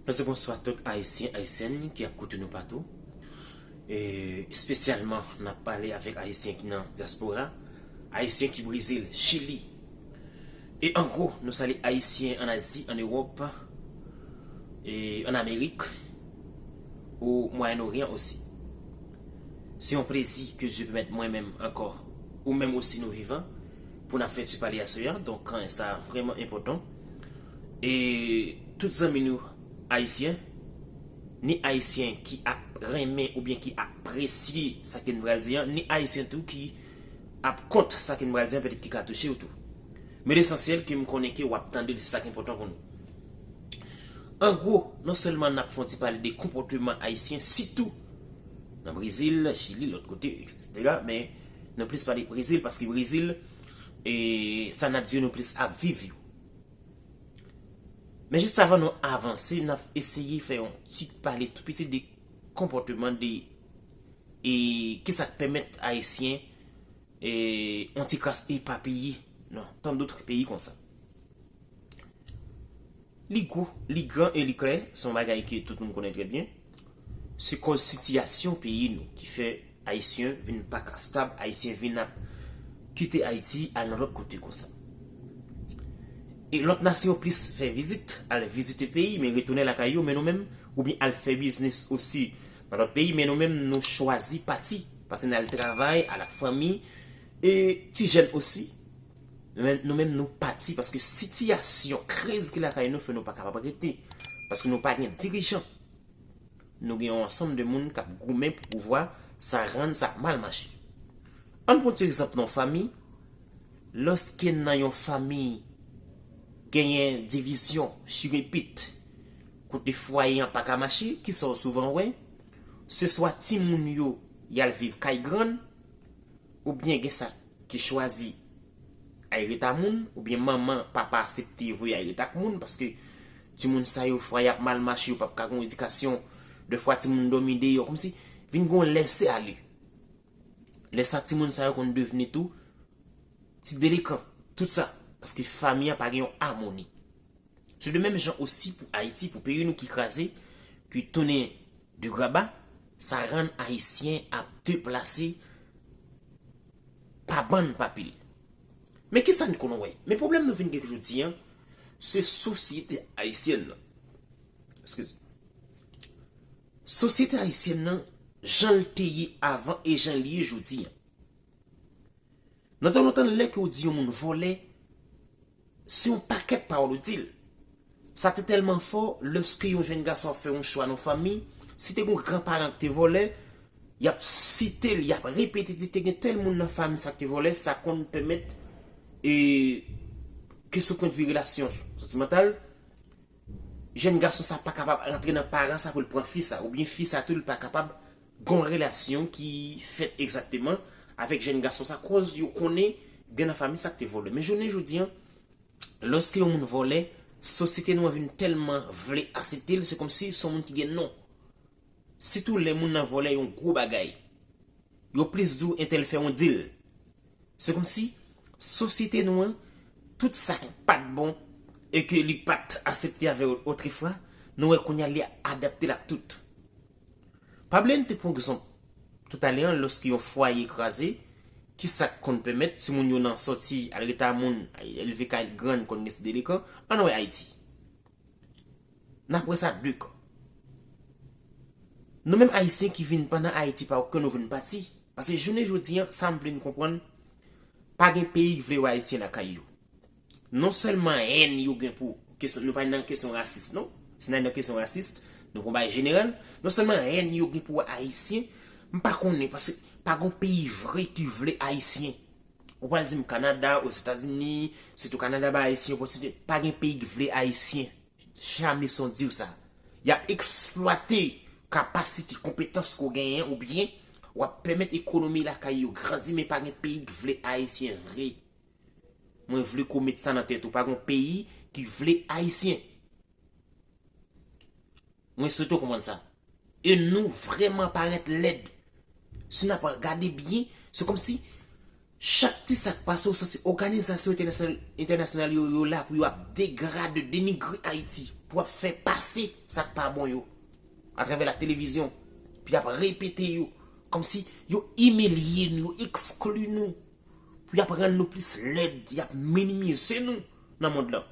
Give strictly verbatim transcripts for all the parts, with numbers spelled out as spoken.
Pase bonswa tout Ayisyen, Ayisyèn ki ap koute nou patou. E, espesyalman, n ap pale avèk Ayisyen ki nan dyaspora, Ayisyen ki Brezil, Chili. E an gwo, nou salye Ayisyen ann Azi, ann Ewòp, e ann Amerik, o Mwayen Oryan osi. Se yon plezi ke Dye pèmèt mwen menm ankò, ou menm osi nou vivan, pou n ap fè ti pale aswè a. Donk, sa vrèman enpòtan. E tout zanmi nou ayisyen, ni ayisyen ki ap renmen oubyen ki apresye sa ke n pral di an, ni ayisyen tou ki ap kont sa ke n pral di an, petèt ki ka touche w tou. Men lesansyèl ke m konnen ke w ap tande l, se sa k enpòtan pou nou. An gwo, non sèlman n ap fè yon ti pale de konpòteman ayisyen, sitou nan Brezil, Chili, lòt kote, etsetera, men nou plis pale Brezil, paske Brezil, e sa n ap di yo, nou plis ap viv yo. Men jis avan nou avanse, n ap eseye fè yon ti pale tou piti de konpòteman de, e kisa k pèmèt Ayisyen, e yon ti kras epapiye nan tan dòt peyi konsa. Li gwo, li gran e li klè, se yon bagay ke tout moun konnen trè byen. Se kòz sitiyasyon peyi nou ki fè Ayisyen vin pa ka stab, Ayisyen vin ap kite Ayiti, al nan lòt kote konsa. E lòt nasyon plis fè vizit, al vizite peyi, men retounen lakay yo, men nou menm, oubyen al fè biznis osi nan lòt peyi, men nou menm, nou chwazi pati, pase n al travay, al ak fanmi, e ti jèn osi, men nou menm, nou pati, paske sitiyasyon kriz ki lakay nou fè nou pa kapab rete, paske nou pa gen dirijan. Nou gen yon ansanm de moun k ap goumen pou pouvwa, sa rann sa mal mache. Ann pran ti egzanp nan yon fanmi. Lòske nan yon fanmi genyen divizyon, chirepit, kote fwaye an pa ka mache, kisa w souvan wè? Se swa timoun yo y al viv kay grann, oubyen gen sa ki chwazi ay ret a moun, oubyen manman, papa aksepte voye ay ret ak moun, paske timoun sa yo, fwa y ap mal mache, yo p ap ka gen yon edikasyon, defwa timoun dòmi deyò, kòmsi vin gen yon lese ale. Lè sa, timoun sa yo konn devni tou ti delenkan, tout sa, paske fanmi an pa gen yon amoni. Se de menm jan osi pou Ayiti, pou peyi nou ki kraze, ki tounen de graba, sa rann Ayisyen ap deplase pa bann pa pil. Men kisa n konn wè? Men pwoblèm nou vin gen jodi an, se sosyete ayisyèn nan. Eskize. Sosyete ayisyèn nan, jan l te ye avan e jan l ye jodi an. Nan tan lontan, lè ke w di yon moun vòlè, se yon pakèt pawòl ou di l. Sa te tèlman fò, lèske yon jèn gason ap fè yon chwa nan fanmi, si te gen yon granparan ki te vòlè, y ap site l, y ap repete, di te gen tèl moun nan fanmi sa ki te vòlè, sa konn pèmèt, e, ke sou pwennvi relasyon santimantal, jèn gason sa pa kapab rantre nan paran sa pou l pran fi sa, oubyen fi sa tou, li pa kapab gon relasyon ki fèt egzakteman avèk jèn gason sa, kòz yo konnen gen nan fanmi sa ki te vòlè. Men jounen jodi an, lòske yon moun vòlè, sosyete nou an vin tèlman vle aksepte l, se kòmsi se yon moun ki gen non. Sitou lè moun nan vòlè yon gwo bagay, yo plis di w entèl fè yon dil. Se kòmsi sosyete nou an, tout sa ki pa t bon e ke li pa t aksepte avè otrefwa, nou wè kounye a li adapte l ak tout. Pa bliye n te pran egzanp toutalè an, lòske yon fwaye kraze, ki sa k konn pèmèt timoun yo nan sòti al rete a moun, elve kay grann, konn gen ti delenkan, ann wè Ayiti. N ap wè sa de kan. Nou menm Ayisyen ki vin pandan Ayiti pa okenn nou vin pati. Paske jounen jodi an, sa m vle n konprann, pa gen peyi ki vle wè Ayisyen lakay yo. Non sèlman hèn yo gen pou kesyon, nou pa nan kesyon rasis non. Si n al nan kesyon rasis, nou pran bagay jeneral, non sèlman hèn yo gen pou wè Ayisyen, m pa konnen, paske pa gon peyi vre ki vle Ayisyen. Ou pral di m Kanada, Ozetazini, sitou Kanada bay Ayisyen opòtinite, pa gen peyi ki vle Ayisyen. Jamison di w sa. Y ap eksplwate kapasite, konpetans ke w genyen oubyen w ap pèmèt ekonomi lakay yo grandi, men pa gen peyi ki vle Ayisyen vre. Mwen vle ke w met sa nan tèt ou, pa gen peyi ki vle Ayisyen. Mwen swete w konprann sa. E nou vrèman parèt lèd. Si n ap gade byen, se kòmsi Chak ti sa k pase, ou santi òganizasyon entènasyonal, entènasyonal yo, yo la pou yo ap degrade, denigre Ayiti, pou ap fè pase sa k pa bon yo, atravè la televizyon, pou y ap repete yo, kòmsi yo imilye nou, yo ekskli nou, pou y ap rann nou plis lèd, y ap minimize nou nan mond lan.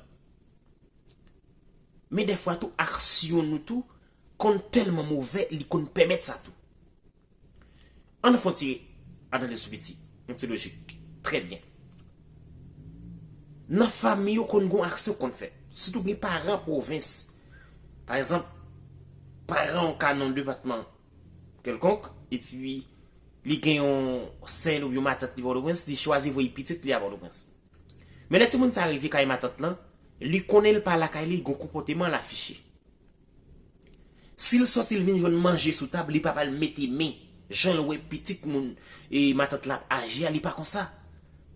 Men dèfwa tou, aksyon nou tou konn tèlman move, li konn pèmèt sa tou. Ann fè yon ti, ann tande sou piti, yon ti lojik. Trè byen. Nan fanmi yo konn gon aksyon konn fèt. Sitou gen paran pwovens. Pa egzanp, paran w ka nan yon depatman kèlkonk, epi li gen yon sè l oubyen yon matant li Pòtoprens, li chwazi voye pitit li a Pòtoprens. Men lè timoun sa rive kay matant lan, li konnen l pa lakay li, gon konpòteman l afiche. Si l sòti, l vin jwenn manje sou tab, li pa pral mete men, jan l wè pitit moun e matant la ap aji a, li pa konsa.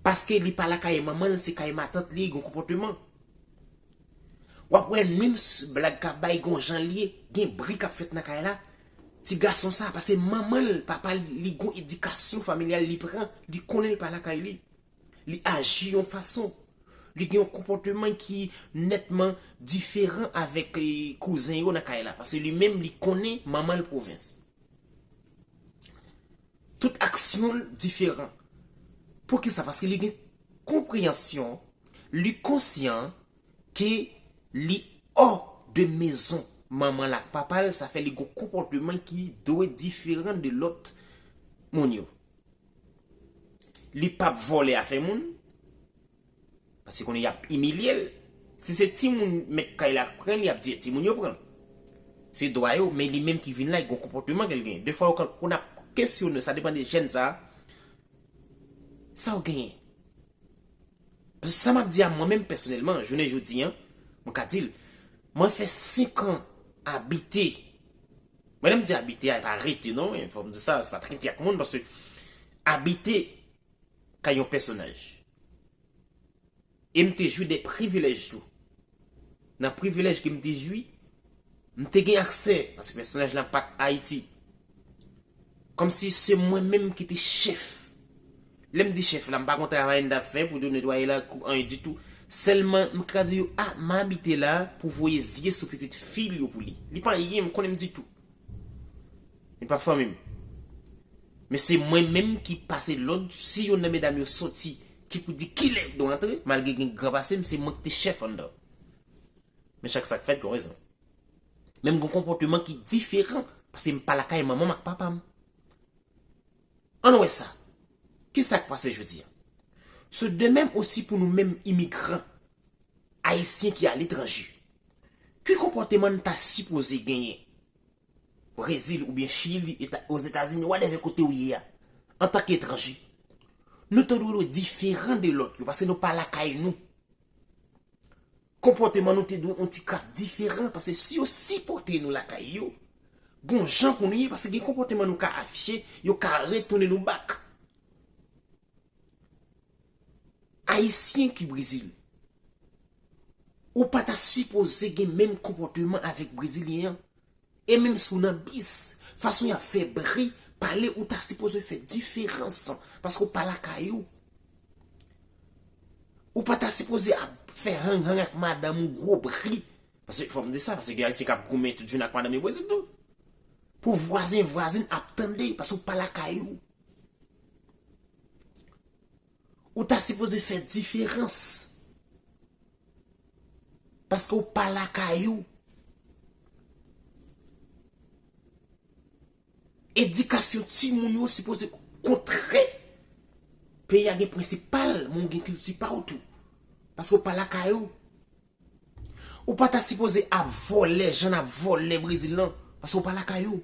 Paske li pa lakay manman l, se kay matant li, gon konpòteman. W ap wè menm s-, blag k ap bay, gon jan l ye, gen bri k ap fèt nan kay la. Ti gason sa, paske manman l, papa l, li gon edikasyon familyal li pran, li konnen l pa lakay li. Li aji yon fason. Li gen yon konpòteman ki nètman diferan avèk, eh, kouzen yo nan kay la. Paske li menm, li konnen manman l pwovens. Tout aksyon l diferan. Poukisa? Paske li gen konpreyansyon, li konsyan ke li hors de maison manman l ak papa l, sa fè li gon konpòteman ki dwe diferan de lòt moun yo. Li p ap vòlè afè moun, paske konnen y ap imilye l. Si se timoun mèt kay la pran l, y ap di timoun yo pran l. Se dwa yo, men li menm ki vin la, li gon konpòteman ke l genyen. Defwa yo, kan, pou n ap kesyone, sa depann de jèn sa, sa w genyen. Paske sa m ap di a mwen menm pèsonèlman, jounen jodi a, mwen ka di l, mwen fè senk an abite. Mwen, lè m di abite a, e pa rete non, fò m di sa, se pa t rete ak moun, paske abite kay yon pèsonaj. E m te jwi de privilèj tou. Nan privilèj ke m te jwi, m te gen aksè, paske pèsonaj la pa t Ayiti. Kòmsi se mwen menm ki te chèf. Lè m di chèf la, m pa gon travay m t ap fè pou yo netwaye lakou, anyen ditou. Sèlman, m ka di yo, a, m abite la pou voye zye sou pitit fi l yo pou li. Li pa anyen, m konnen m ditou. Li pa fanmi m. Men se mwen menm ki pase lòd, si youn nan medam yo soti, ki pou di kilè yo dwe antre, malgre gen gran pase m, se mwen ki te chèf anndan. Men chak sa k fèt, gen rezon. Men m gon konpòteman ki diferan, paske m pa lakay manman m ak papa m. Ann wè sa. Kisa k pase jodi a? Se de menm osi pou nou menm imigran ayisyen ki aletranje. Ki konpòteman n ta sipoze genyen Brezil oubyen Chili, Eta-, Ozetazini, whatever kote w ye a, antanke etranje? Nou ta dwe diferan de lòt yo, paske nou pa lakay nou. Konpòteman nou te dwe yon ti kras diferan, paske si yo sipòte nou lakay yo, gon jan pou nou ye, paske gen konpòteman nou ka afiche, yo ka retounen nou bak. Ayisyen ki Brezil, ou pa ta sipoze gen menm konpòteman avèk Brezilyen an. E menm si w nan bis, fason y ap fè bri, pale, ou ta sipoze fè diferans, paske w pa lakay ou. Ou pa ta sipoze ap fè hang hang ak madanm ou gwo bri. Paske fò m di sa, paske gen Ayisyen k ap goumen tout jounen ak madanm yo Brezil tou. Pou vwazen, vwazen ap tande, paske w pa lakay ou. Ou ta sipoze fè diferans. Paske w pa lakay ou. Edikasyon timoun yo sipoze kontrè. Peyi a gen prensip pa l, men w gen kilti pa w tou. Paske w pa lakay ou. Ou pa ta sipoze ap vòlè jan n ap vòlè Brezil lan, paske w pa lakay ou.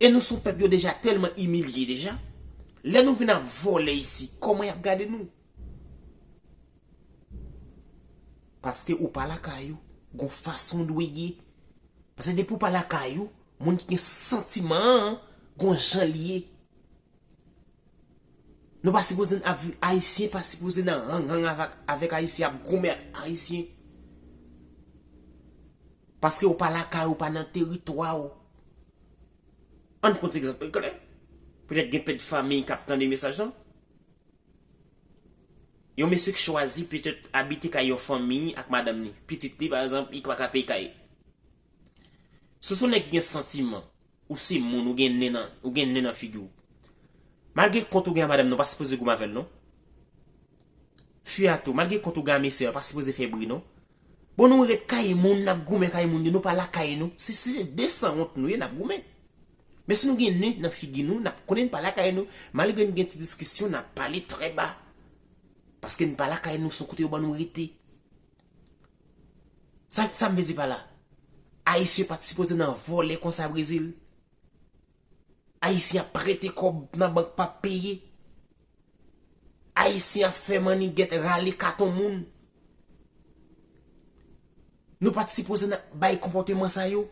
E nou se yon pèp yo deja tèlman imilye deja. Lè nou vin ap vòlè isi, kòman y ap gade nou? Paske ou pa lakay ou, gon fason w dwe ye. Paske depi w pa lakay ou, moun ki gen santiman an, gon jan l ye. Nou pa sipoze ap viv, Ayisyen pa sipoze nan hang hang avèk, avèk Ayisyen, ap goumen ak Ayisyen. Paske w pa lakay ou, pa nan teritwa w. Ann pran ti egzanp klè. Petèt gen pè d fanmi k ap tande mesaj lan. Yon mesye ki chwazi petèt abite kay yon fanmi ak madanm li, pitit li, pa egzanp, li pa ka peye kay. Si w se yon nèg ki gen santiman, ou se moun, ou gen nen nan, ou gen nen nan figi w. Malgre kont ou gen a madanm nan, ou pa sipoze goumen avè l, non. Fi a tou, malgre kont ou gen a mesye a, ou pa sipoze fè bri, non. Bon, nou ret kay moun, n ap goumen kay moun yo, nou pa lakay nou. Se, se, se de sanwont nou ye, n ap goumen. Men si nou gen nen nan figi nou, n ap konnen n pa lakay nou. Malgre n gen ti diskisyon, n ap pale trè ba. Paske n pa lakay nou, se yon kote yo ban nou rete. Sa, sa m vle di pa la? Ayisyen pa t sipoze nan vòlè konsa Brezil. Ayisyen ap prete kòb nan bank p ap peye. Ayisyen ap fè mannigèt rale katon moun. Nou pa t sipoze nan bay konpòteman sa yo.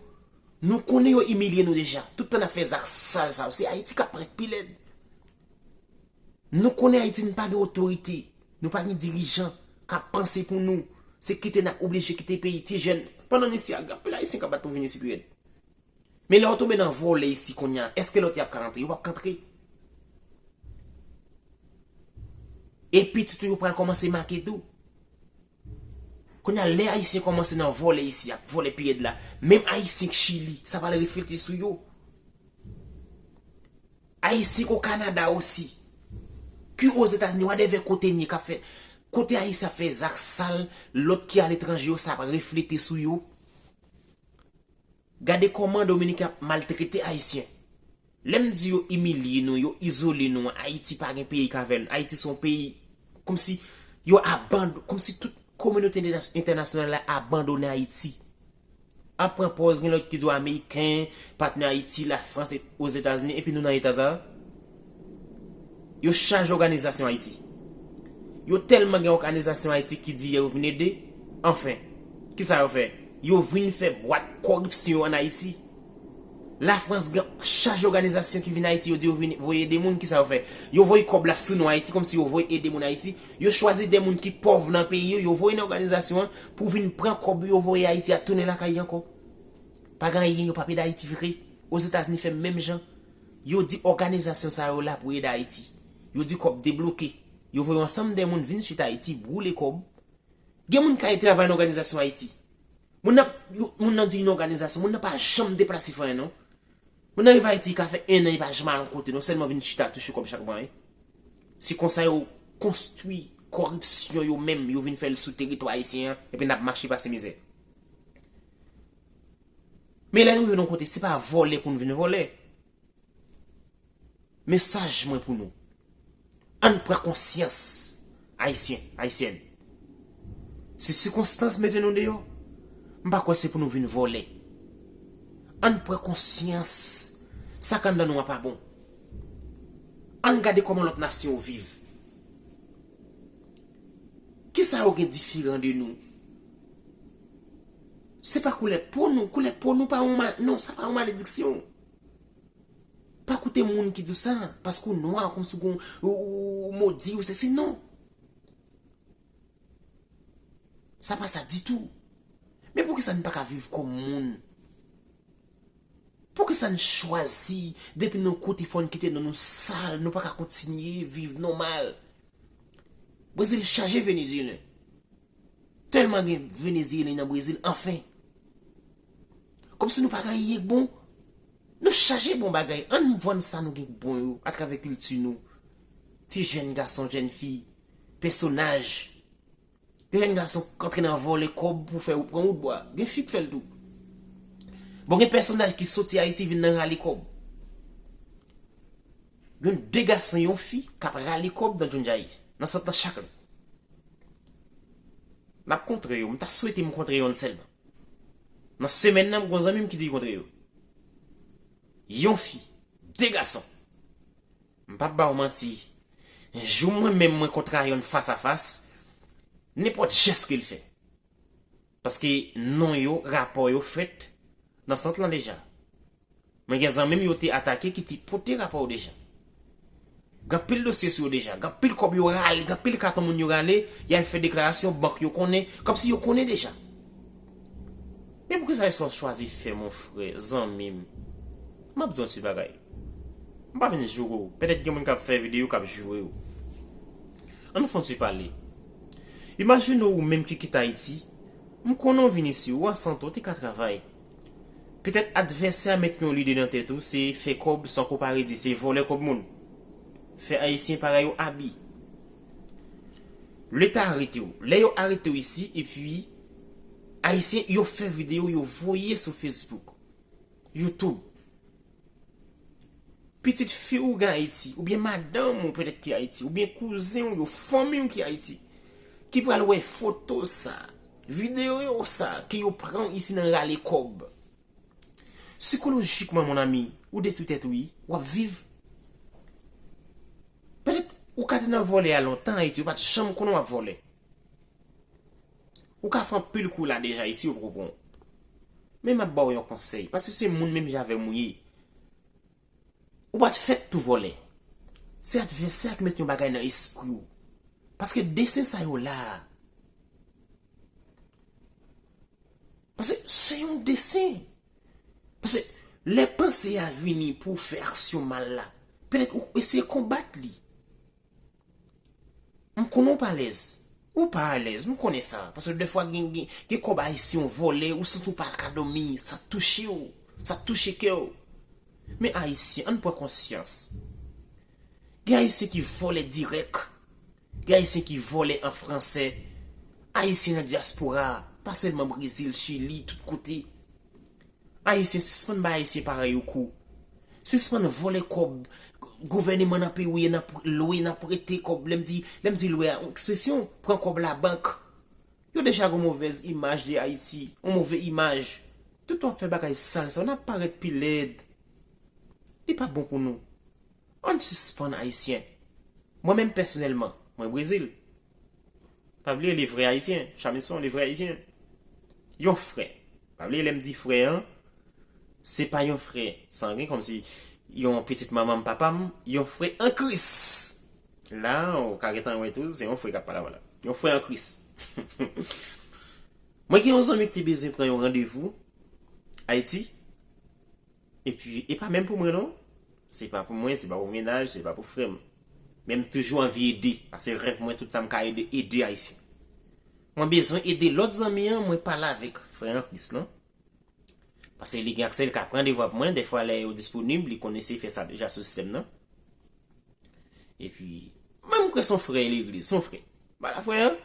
Nou konnen yo imilye nou deja. Tout tan n ap fè zak sal sa yo. Se Ayiti k ap parèt pi lèd. Nou konnen Ayiti n pa gen otorite. Nou pa gen dirijan k ap panse pou nou. Se kite n ap oblije kite peyi ti jèn. Pandan nou isi a, gen anpil Ayisyen k ap bat pou vin isi pi rèd. Men lè w tonbe nan vòlè isi kounye a, èske lòt yo ap ka rantre? Yo p ap ka antre. E pitit ou yo pral kòmanse make tou. Kounye a, lè Ayisyen kòmanse nan vòlè isi, y ap vòlè pi rèd la. Menm Ayisyen k Chili, sa pral reflete sou yo. Ayisyen k o Kanada osi. Ki Ozetazini, whatever kote n ye, k ap fè, kote Ayisyen ap fè zak sal, lòt ki aletranje yo, sa ap reflete sou yo. Gade kòman Dominiken ap maltrete Ayisyen. Lè m di yo imilye nou, yo izole nou, Ayiti pa gen peyi k avè n. Ayiti se yon peyi kòmsi yo abandone, kòmsi tout kominote entènas-, entènasyonal la abandone Ayiti. Ap pran pòz, gen lòt ki di w Ameriken, patnè Ayiti, Lafrans, e Ozetazini, epi nou nan eta sa a. Yo chaje òganizasyon Ayiti. Yo tèlman gen òganizasyon Ayiti ki di yo vin ede. Anfen, kisa yo fè? Yo vin fè bwat kòripsyon yo ann Ayiti. Lafrans gen chaje òganizasyon ki vin Ayiti, yo di yo vin voye ede moun, kisa yo fè? Yo voye kòb la sou non Ayiti, kòmsi yo voye ede moun Ayiti. Yo chwazi de moun ki pòv nan peyi yo, yo voye nan òganizasyon an pou vin pran kòb yo voye Ayiti a tounen lakay yo ankò. Pa gen anyen, yo p ap ede Ayiti vre. Ozetazini fè menm jan. Yo di òganizasyon sa yo la pou ede Ayiti. Yo di kòb debloke. Yo voye ansanm de moun vin chita Ayiti, boule kòb. Gen moun k al travay nan òganizasyon Ayiti. Moun nan, moun nan di yon òganizasyon, moun nan pa janm deplase fè anyen non. Moun nan rive Ayiti, li ka fè en an, li pa janm al yon kote non, sèlman vin chita touche kòb chak mwa wi. Se konsa yo konstwi kòripsyon yo menm, yo vin fè l sou teritwa ayisyen an, epi n ap mache pase mizè. Men lè nou rive nan yon kote, se pa vòlè pou n vin vòlè. Mesaj mwen pou nou. Ann pran konsyans, Ayisyen, Ayisyèn. Si sikonstans mete nou deyò, m pa kwè se pou nou vin vòlè. Ann pran konsyans, sa k anndan nou an pa bon. Ann gade kòman lòt nasyon yo viv. Kisa yo gen diferan de nou? Se pa koulè po nou. Koulè po nou pa yon ma-, non, sa pa yon malediksyon. Pa koute moun ki di w sa, paske w nwa, kòmsi w gon, ou, ou, ou modi, ou sesi, non. Sa pa sa ditou. Men poukisa n pa ka viv kòm moun? Poukisa n chwazi, depi nou kote fò n kite non nou sal, nou pa ka kontinye viv nòmal? Brezil chaje Venezyelyen. Tèlman gen Venezyelyen nan Brezil, anfen. Kòmsi nou pa gen anyen k bon. Nou chaje bon bagay. Ann vann sa nou gen k bon yo atravè kilti nou. Ti jèn gason, jèn fi, pèsonaj. Gen jèn gason k antre nan vòlè kòb pou fè ou pran wout bwa. Gen fi k fè l tou. Bon, gen pèsonaj ki soti Ayiti vin nan rale kòb. Gen de gason, yon fi k ap rale kòb nan Jundiaí, nan sant lan chak lè. N ap kontre yo, m ta swete m kontre yonn sèlman. Nan semèn nan, m gon zanmi m ki di l kontre yo. Yon fi, de gason. M p ap ba w manti. Jou mwen menm mwen kontre a yonn fas a fas, nenpòt jès ke l fè. Paske non yo, rapò yo fèt nan sant lan deja. Mwen gen zanmi m yo te atake ki te pote rapò yo deja. Gen anpil dosye sou yo deja. Gen anpil kòb yo rale, gen anpil katon moun yo rale, y al fè deklarasyon, bank yo konnen, kòmsi yo konnen deja. Men poukisa sa w chwazi fè, mon frè, zanmi m? M ap di w yon ti bagay. M pa vin joure w. Petèt gen moun k ap fè videyo k ap joure w. Ann fè yon ti pale. Imajine w ou menm ki kite Ayiti, m konnen w vin isi, ou an sante, w te ka travay. Petèt advèsè a met yon lide nan tèt ou, se fè kòb san ko pa redi, se vòlè kòb moun. Fè Ayisyen parèy ou abi. Leta arete w. Lè yo arete w isi, epi Ayisyen yo fè videyo, yo voye sou Facebook, YouTube. Pitit fi ou gen Ayiti, oubyen madanm ou petèt ki Ayiti, oubyen kouzen w yo, fanmi w ki Ayiti, ki pral wè foto sa, videyo sa ke yo pran isi nan rale kòb. Sikolojikman, mon ami, ou detwi tèt ou, wi, w ap viv. Petèt ou ka te nan vòlè a lontan Ayiti, ou pa t janm konnen w ap vòlè. Ou ka fè anpil kou la deja isi, ou poko pran. Men m ap ba w yon konsèy, paske se moun menm jan avè m ou ye. Ou pa t fèt tou vòlè. Se advèsè a ki met yon bagay nan espri w. Paske desen sa yo la a, paske se yon desen. Paske lè panse a vini pou w fè aksyon mal la, petèt ou eseye konbat li. M konnen w pa alèz. Ou pa alèz, m konnen sa. Paske defwa gen, gen, gen kòb ayisyen w vòlè, ou santi w pa ka dòmi, sa touche w, sa touche kè w. Men Ayisyen, ann pran konsyans. Gen Ayisyen ki vòlè dirèk. Gen Ayisyen ki vòlè an fransè. Ayisyen nan dyaspora, pa sèlman Brezil, Chili, tout kote. Ayisyen, sispann bay Ayisyen parèy ou kou. Sispann vòlè kòb gouvèneman nan peyi w ye, nan pr-, lwe, nan prete kòb. Lè m di, lè m di lwe a, yon ekspresyon, pran kòb labank. Yo deja gen yon movèz imaj de Ayiti, yon move imaj. Tout w ap fè bagay sal sa, w ap parèt pi lèd. Li pa bon pou nou. Ann sispann Ayisyen. Mwen menm pèsonèlman, mwen Brezil. Pa bliye li vrè Ayisyen, Chamison li vrè Ayisyen. Yon frè. Pa bliye lè m di frè an, se pa yon frè sangen kòmsi yon pitit manman m, papa m, yon frè an Kris. La, ou ka gentan wè tou, se yon frè k ap pale avè w la. Yon frè an Kris. Mwen gen yon zanmi ki te bezwen pran yon randevou Ayiti. Epi, e pa menm pou mwen non. Se pa pou mwen, se pa pou mennaj, se pa pou frè m. Men m toujou anvi ede. Paske rèv mwen, tout sa m ka ede, ede Ayisyen. Mwen bezwen ede lòt zanmi an, mwen pale avèk frè an Kris lan. Paske li gen aksè, li ka pran randevou ap mwen. Defwa, lè yo disponib, li konn eseye fè sa deja sou sistèm nan. Epi, menm kwè se yon frè legliz, se yon frè. Pale a frè an.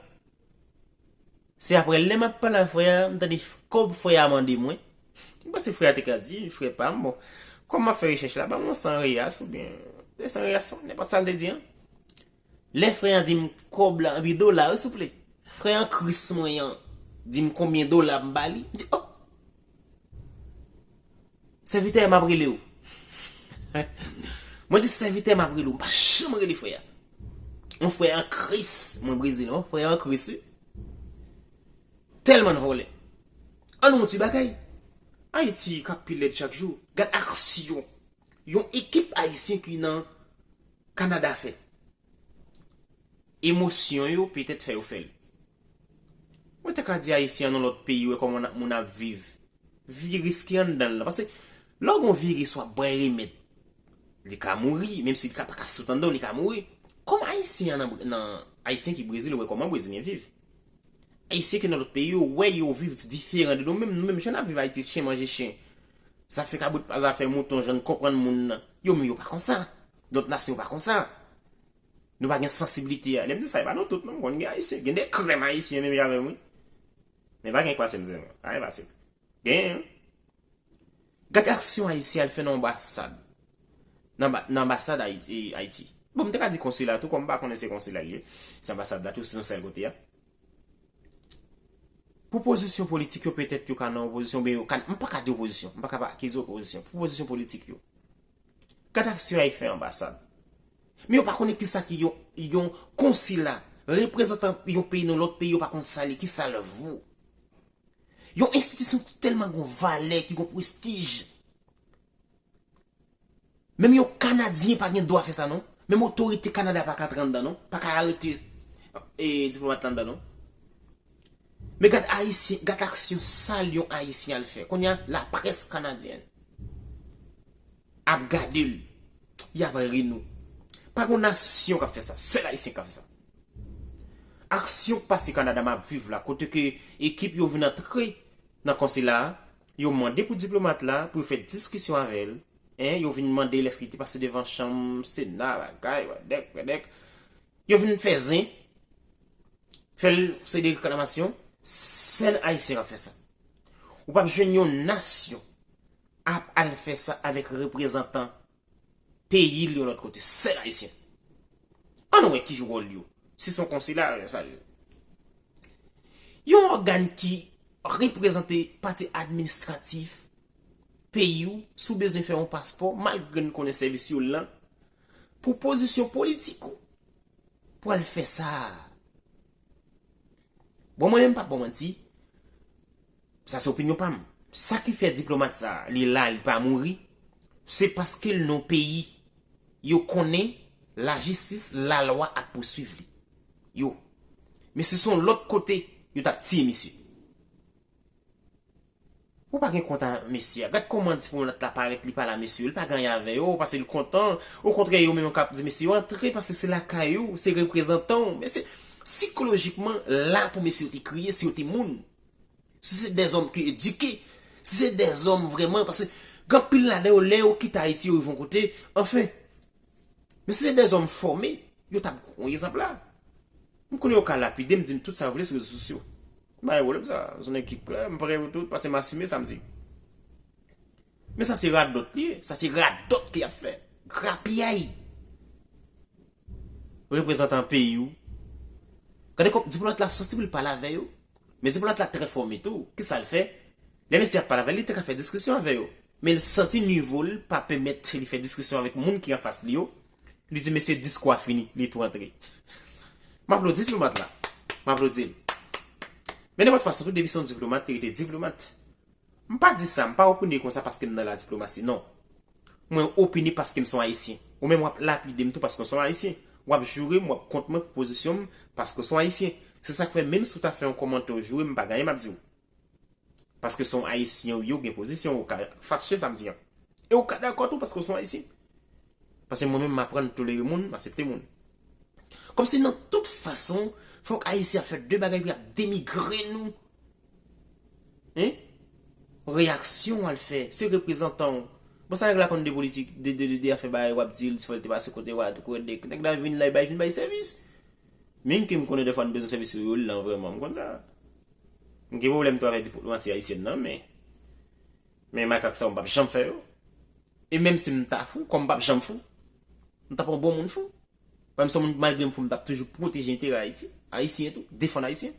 Se apre lè m ap pale a frè a, m tande kòb frè a mande mwen. M panse frè a te ka di, frè pa m, bon, kòm m ap fè rechèch la, ban m yon san reyas oubyen de san reyas, nenpòt sa l te di an. Lè frè a di m kòb la, anpi dola, wi, souple. Frè an Kris mwen an di m konbyen dola m ba li. M di, oh! Sèvitè, m ap rele w. Mwen di, sèvitè, m ap rele w. M pa janm rele frè a. Yon frè an Kris, mwen Brezil, yon frè an Kris, wi. Tèlman n vòlè. Ann yon ti bagay. Ayiti k ap pi lèd chak jou. Gad aksyon yon ekip ayisyen ki nan Kanada fè. Emosyon yo petèt fè yo fè l. Mwen te ka di Ayisyen an nan lòt peyi, wè kòman moun ap viv. Viris ki anndan l lan. Paske lè w gen yon viris, w ap bwè remèd. Li ka mouri, menm si li ka pa ka sot anndan w, li ka mouri. Kòm Ayisyen an nan, nan, Ayisyen ki Brezil, wè kòman Brezilyen viv. Ayisyen ki nan lòt peyi, yo wè yo viv diferan de nou menm. Nou menm, jan n ap viv Ayiti, chen manje chen. Zafè kabrit pa zafè mouton, jan n konprann moun nan. Yo menm, yo pa konsa. Lòt nasyon pa konsa. Nou pa gen sansiblite a. Lè m di sa, e pa nou tout non, m konn gen Ayisyen. Gen de krèm Ayisyen menm jan avè m, wi. Men pa gen kwa se m di nou. Pa gen pase. Gen, wi. Gad aksyon Ayisyen al fè nan anbasad. Nan anba-, nan anbasad Ayiti, Ayiti. Bon, m te ka di konsila tou, kòm m pa konnen se konsila l ye. Se anbasad la tou, se yon sèl kote a. Pou pozisyon politik yo, petèt yo ka nan opozisyon, oubyen yo ka, m pa ka di opozisyon, m pa ka pa akize opozisyon. Pou pozisyon politik yo. Gad aksyon y ap fè anbasad. Men yo pa konnen kisa ki yon, yon konsila, reprezantan yon peyi nan lòt peyi, yo pa konn sa l ye, kisa l vo. Yon enstitisyon ki tèlman gon valè, ki gon prestij. Menm yon Kanadyen pa gen dwa fè sa non. Menm otorite Kanada pa ka antre anndan non. Pa ka arete, e, diplomat la anndan non. Men gad Ayisyen, gad aksyon sal yon Ayisyen al fè. Kounye a, laprès kanadyèn ap gade l. Y ap ri nou. Pa gon nasyon k ap fè sa. Sèl Ayisyen k ap fè sa. Aksyon k pase Kanada m ap viv la, kote ke ekip yo vin antre nan konsila a, yo mande pou diplomat la, pou yo fè diskisyon avè l, en, yo vin mande l èske li te pase devan chanm Sena, bagay, wadèk, wadèk. Yo vin fè zen, fè l seri de reklamasyon, sèl Ayisyen k ap fè sa. Ou p ap jwenn yon nasyon ap al fè sa avèk reprezantan peyi l yon lòt kote, sèl Ayisyen. Ann wè ki wòl yo. Si se yon konsila, sa vle di. Yon ògàn ki reprezante pati administratif peyi w, si w bezwen fè yon paspò, malgre n konnen sèvis yo lan, pou pozisyon politik ou, pou al fè sa. Bon, mwen menm, m p ap ba w manti, sa se opinyon pa m. Sa ki fè diplomat sa, li la, li pa mouri, se paske l nan peyi yo konnen lajistis, lalwa ap pouswiv li. Yo. Men si se yon lòt kote, yo t ap tiye misye. Ou pa gen kont a mesye a. Gad kòman diplomat la parèt, li pale a mesye yo. Li pa gen anyen avè yo, paske li kontan. Okontrè, yo menm k ap di mesye yo antre, paske se lakay ou, se reprezantan w. Mesye, sikolojikman, la pou mesye yo te kriye, si yo te moun. Si se dèzòm ki edike, si se dèzòm vrèman, paske gen anpil ladan yo, lè yo kite Ayiti, yo rive yon kote, anfen. Men si se dèzòm fòme, yo t ap gon egzanp la. M konnen yo ka lapide m, di m tout sa yo vle sou rezo sosyo. M pa gen pwoblèm sa, se yon nèg ki klè, m prè pou tout, paske m asime sa m di. Men sa se radòt li ye, sa se radòt ke y ap fè. Grapyay. Reprezantan peyi w. Gade kòm diplomat la sòti pou l pale avè yo. Men diplomat la trè fòme tou. Kisa l fè? Lè mesye ap pale avè l, li te ka fè diskisyon avè yo. Men l santi nivo l pa pèmèt li fè diskisyon avèk moun ki anfas li yo. Li di mesye diskou a fini, li tou antre. M aplodi diplomat la. M aplodi l. Men nenpòt fason tou, depi se yon diplomat, li rete diplomat. M pa di sa, m pa opine konsa paske m nan la diplomasi, non. Mwen opine paske m se yon Ayisyen. Ou menm w ap lapide m tou paske w se yon Ayisyen. W ap joure m, w ap kont mwen pou pozisyon m paske w se yon Ayisyen. Se sa k fè menm si w ta fè yon kòmantè w joure m, m pa gen anyen m ap di w. Paske se yon Ayisyen ou ye, ou gen pozisyon, ou ka fache sa m di an. E ou ka dakò tou paske w se yon Ayisyen. Paske mwen menm m aprann tolere moun, m aksepte moun. Kòmsi nan tout fason, fòk Ayisyen ap fè de bagay pou y ap denigre nou. Hein? Reyaksyon w al fè, se reprezantan w. Bon, sa nèg la konn de politik, de, de, de, de afè bagay, w ap di l, si fò l te pase kote w a, tou kote nèg la vin la, bay, vin bay sèvis. Menm ke m konnen dèfwa n bezwen sèvis yo, yo lan vrèman, m konn sa. M gen pwoblèm tou avèk diplomasi ayisyèn nan, men, men makak sa yo, m p ap janm fè yo. E menm si m ta fou, kòm m p ap janm fou, m t ap yon bon moun fou. Menm si yon moun malgre m fou, m t ap toujou pwoteje enterè Ayiti, Ayisyen tou, defann Ayisyen.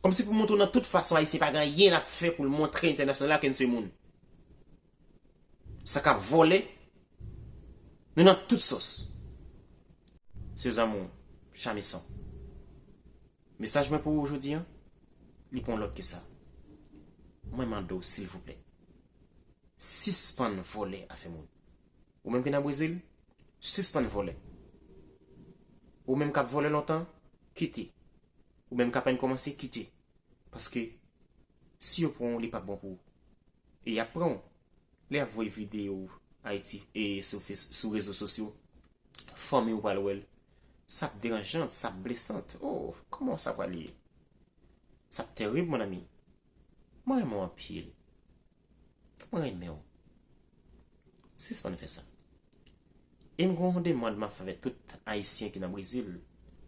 Kòmsi pou montre w nan tout fason, Ayisyen pa gen anyen l ap fè pou l montre entènasyonal la ke n se moun. Sa k ap vòlè, nou nan tout sòs. Se zanmi w, Chamison. Mesaj mwen pou ou jodi an, li pa yon lòt ke sa. Mwen mande w, silvouplè, sispann vòlè afè moun. Ou menm ki nan Brezil, sispann vòlè. Ou menm k ap vòlè lontan, kite. Ou menm k apenn kòmanse, kite. Paske si yo pran w, li p ap bon pou ou. E y ap pran w. Lè y ap voye videyo Ayiti e sou Face, sou rezo sosyo, fanmi w pral wè l. Sa ap deranjant, sa ap blesant. Oh, kòman sa pral ye? Sa ap tèrib, mon ami. Mwen renmen w anpil. Mwen renmen w. Sispann fè sa. E m gen yon demann m ap fè avèk tout Ayisyen ki nan Brezil.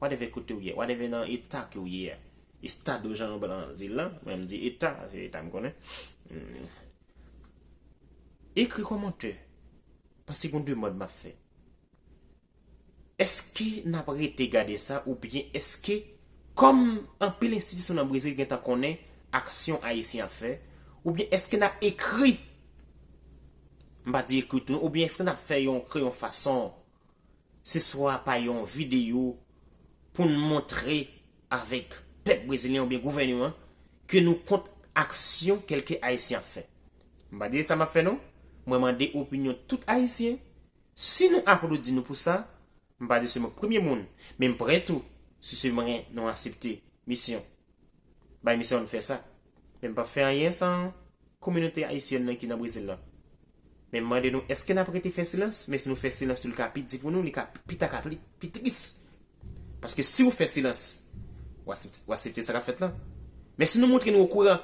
Whatever kote w ye, whatever nan eta ke w ye a. Estado jan nou pale nan zil la, mwen m di eta, se eta m konnen. Hmm. Ekri kòmantè. Paske gen yon demann m ap fè. Èske n ap rete gade sa, oubyen èske, kòm anpil enstitisyon nan Brezil gentan konnen aksyon Ayisyen ap fè, oubyen èske n ap ekri, m pa di ekri tou, oubyen èske n ap fè yon, kreye yon fason, se swa pa yon videyo, pou n montre avèk pèp brezilyen oubyen gouvènman ke nou kont aksyon kèlke Ayisyen ap fè? M pa di se sa m ap fè non. Mwen mande opinyon tout Ayisyen. Si nou aplodi nou pou sa, m pa di se mwen k premye moun, men m prè tou, si se mwen nou aksepte misyon. Bay misyon nou fè sa. Men m p ap fè anyen san kominote ayisyèn nan ki nan Brezil lan. Men m mande nou, èske n ap rete fè silans? Men si nou fè silans, li ka pi di pou nou, li ka pi ta ka pli, pi tris. Paske si w fè silans, W aksepte, w aksepte sa k ap fèt lan. Men si nou montre nou okouran,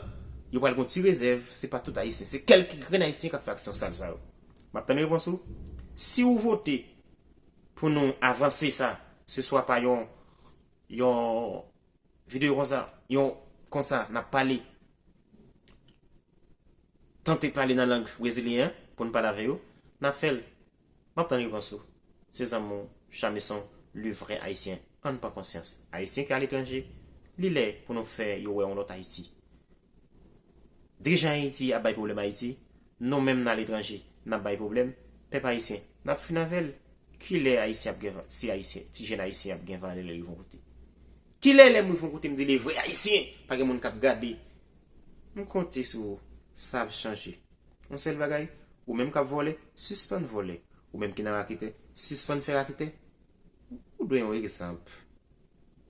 yo pral gen yon ti rezèv, se pa tout Ayisyen, se kèlke grenn Ayisyen k ap fè aksyon sal sa yo. M ap tann repons ou. Si w vote pou nou avanse sa, se swa pa yon, yon videyo konsa, yon konsa, n ap pale, tante pale nan lang brezilyen an, pou n pale avè yo, n ap fè l. M ap tann repons ou. Se zanmi w, Chamison, le vrai Haïtien. Ann pran konsyans. Ayisyen ki aletranje, li lè pou nou fè yo wè yon lòt Ayiti. Dirijan Ayiti ap bay pwoblèm Ayiti, nou menm nan aletranje, n ap bay pwoblèm, pèp ayisyen, n ap fin avè l. Kilè Ayisyen ap gen, si Ayisyen, ti jèn Ayisyen ap gen valè lè l rive yon kote? Kilè lè m rive yon kote m di le vrai Haïtien, pa gen moun k ap gade? M konte sou ou, sa ap chanje. Yon sèl bagay, ou menm k ap vòlè, sispann vòlè. Ou menm ki nan raketè, sispann fè raketè. Ou dwe yon egzanp.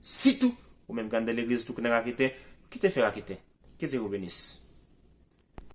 Sitou, ou menm k anndan legliz tou ki nan raketè, kite fè raketè. Ke Dye vous bénisse.